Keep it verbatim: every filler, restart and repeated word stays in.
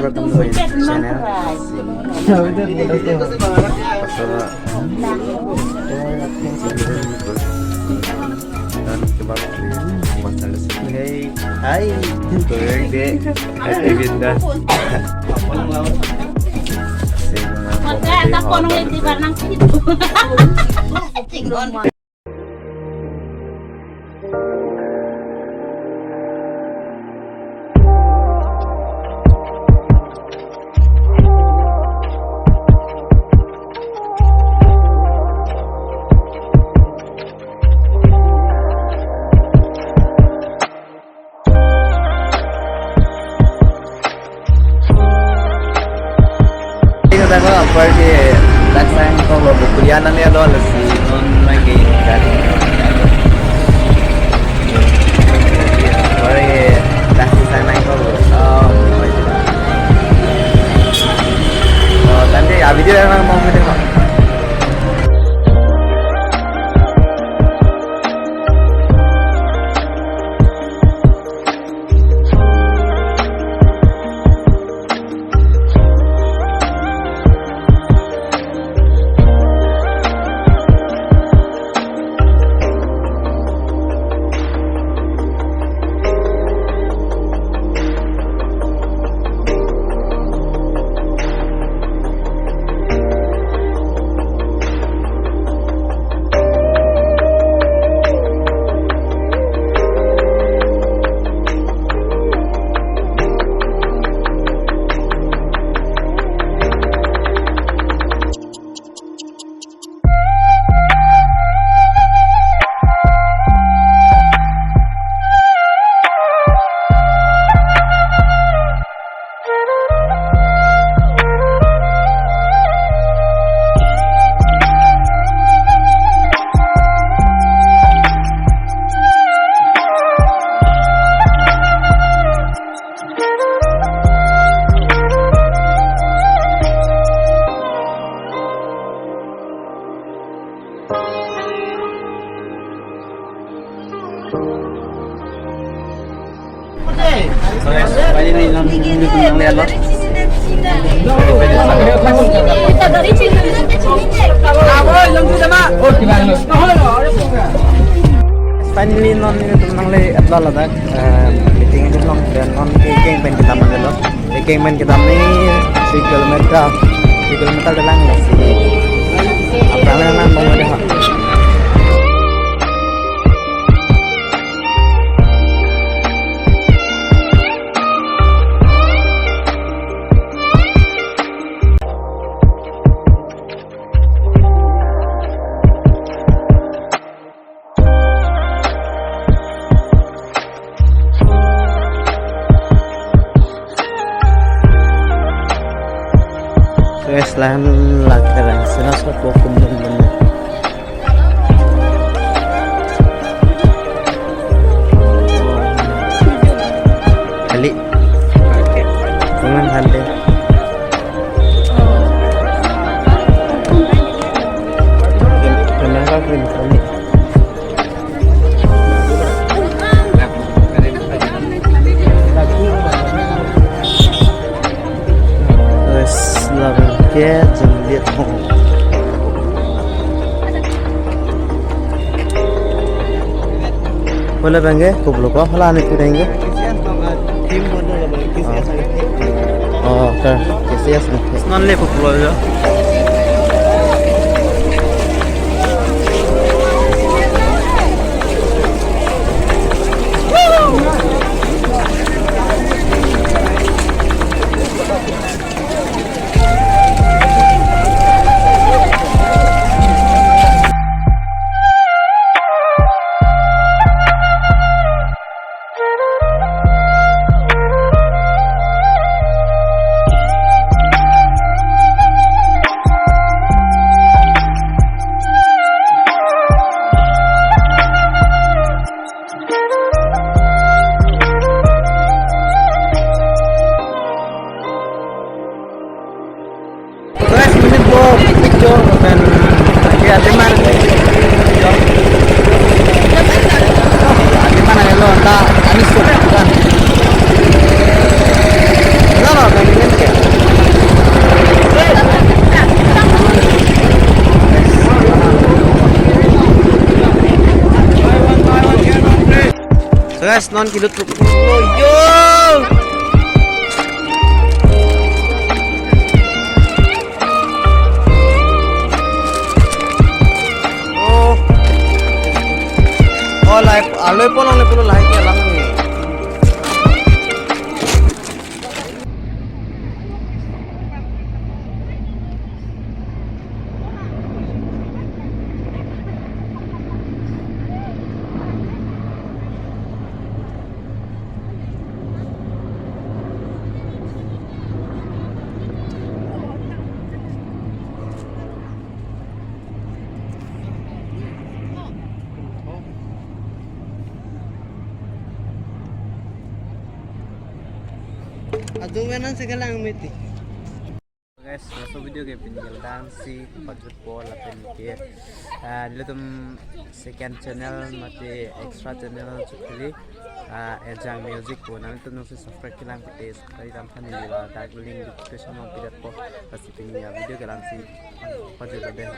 Welcome to my channel. Pasal, hey, hi. Happy birthday. Maka, tak kono lagi barang situ. Ino tanglo, apar ke laksang kolo bukulian nang ya lo, lesi non lagi kan. Apar ke laksang nang kolo. Oh, oh, tadi abis dia nang mau meeting kok. Finally, non nelitum nangle-et lo ladak, eh, meeting atum along, dan non ke keng pen kedam lo. Ke keng pen kedam ni three kilometer, three kilometer dolang lo si. Aphrang nang bang ada ha. Wes lahan lak terang sina so ko kumdum dum. Kali. Kuman hande. Kenapa pun kali? Wes, lapen ke jengdet hong. Hola bang ke, kopilo ko, hola ani tu bang ke? Oh, okay. Yes, yes, okay. Non le kopilo ya. Guys, ini po picture dan ya, di mana? Di mana lo? Entah, ini sudah kan? Enggak lo, kan ini. Guys, non kilut truk. Oh, yo! Oh. Oh, lai, aloi polong le pulo lai ke alam ni. Adung menan segalang miti. Guys, laso video ke pini ke ladak si pajutpo lapen ke, ah, ilitum second channel mate extra channel chukli, ah, Ejang Music pu, nanglitum nangsi subscribe kelang pute subscribe dam than neli ladak link description along pidetpo. Lasi pini avideo ke la-an si pajutlo dei.